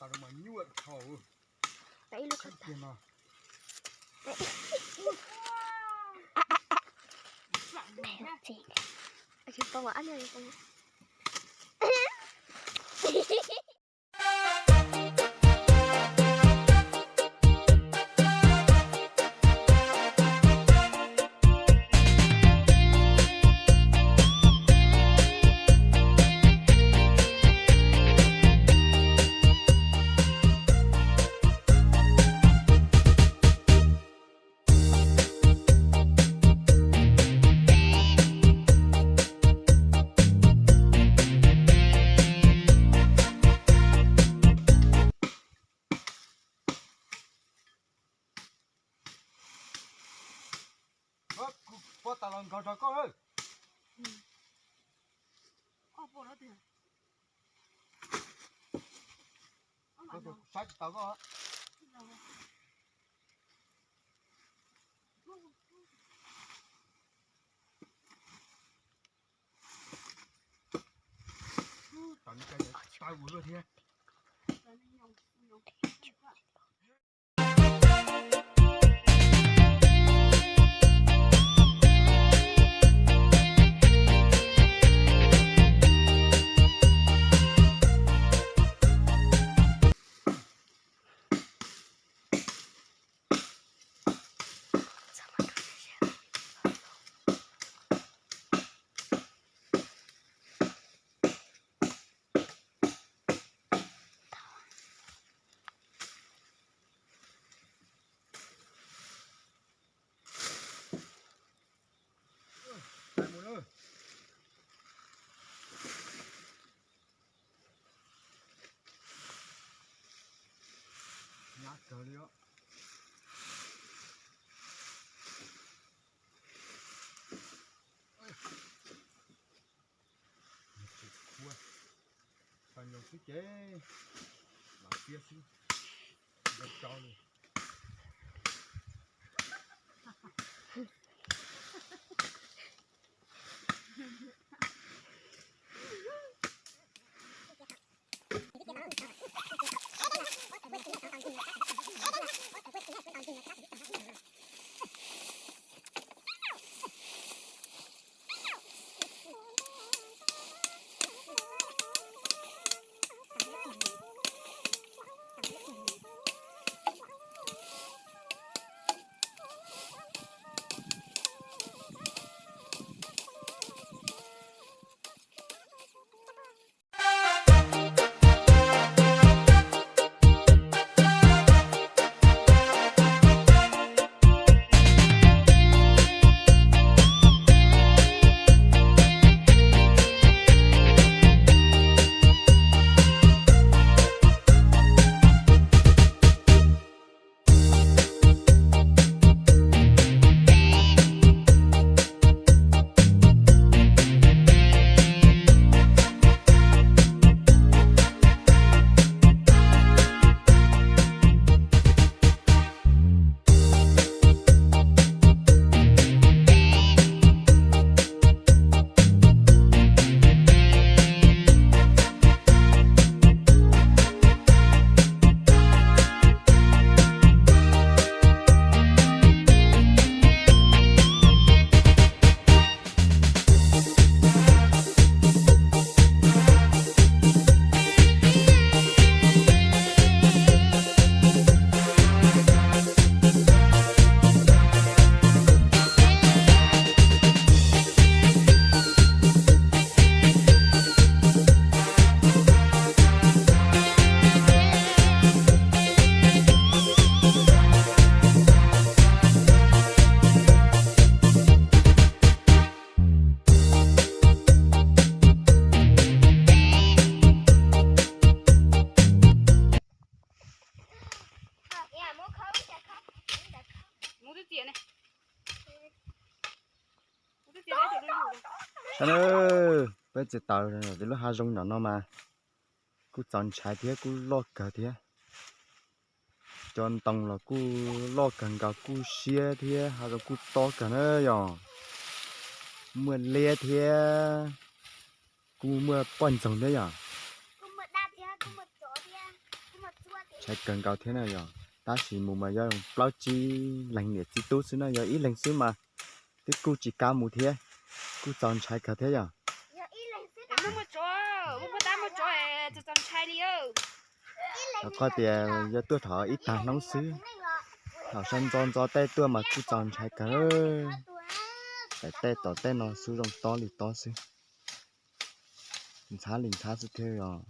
Tau mas nyuaj dhau. Tau ib lub khaub tau. Tsis pom ua ab li. Pob tas los nkaug rau koj lawm. Saib tsis taus koj. Tau ua luaj thiab. Nyab kawg li os. Tsis khuav, tau nyoos xwb ces los tiab xwb, zoo rau li. Saib na, peb txiv taws, lub hav zoov nram no mas kuj txaus ntshai thiab kuj loj kawg thiab. Cov ntoo los kuj loj kawg nkaus, kuj siab thiab, hav zoov kuj tob kawg na yom. Muaj liab thiab, kuj muaj poj ntxoog thiab yom. Ntshai kawg nkaus thiab na yog, tab sis mus mas yog plaub tsib leeg niam txiv tub xwb na, yog ib leeg xwb mas twb kuj tsis kam mus thiab, kuj txaus ntshai kawg thiab yog. Rau qhov tias yog tuaj thaum ib tag hnub xwb, thaum sawv ntxov ntxov tej tuaj mas kuj txaus ntshai kawg. Tam tej tom tej no xub zoo tob li tob xwb, ntxhab li ntxhab xwb thiab os.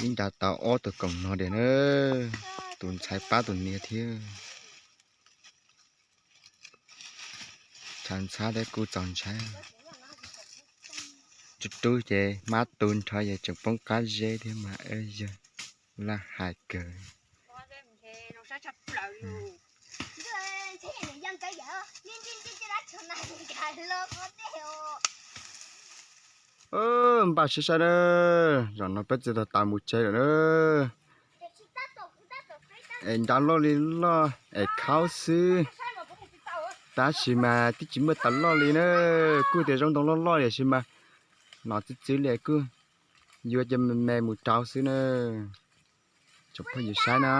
Ib nra tau ob tug koom no diam na, tus ntxhais pab tus niam thiab. Tshav ntxhab thiab kuj txaus ntshai. Rub rub ces hmab tu nrho ces tseem poob qab zeb thiab mas yawg laj hais kawg. Npaj sib sai na, zaum no peb txiv tau tas mus tsev lawm na. Es nrab loj li loj es khaub xwb, tab sis mas twb tsis muaj tas loj li na. Kuj tias zoo ntoo loj loj tiam sis mas no txwv txwv li kuj yuav cov me me mus rau xwb na. Tsoom phooj ywg saib na.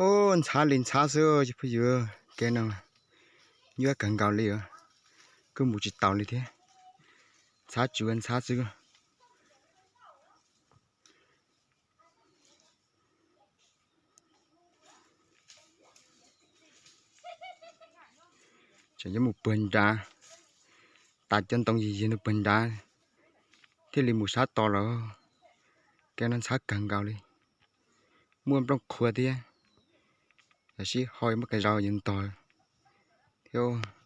Ub, ntxhab li ntxhab xwb cov phooj ywg, kev no nyuaj kawg nkaus li os, kuj mus tsis taus li thiab. Ntxhab tsuav ntxhab xwb. Tseem yuav mus puag nrad, tas cov ntoo yig yig no puag nrad thiaj li mus sab tod lawm. Kev no ntxhab kawg nkaus li, muaj nplooj qhuav thiab, los sis ho muaj qee zaus yuav ntog thiab.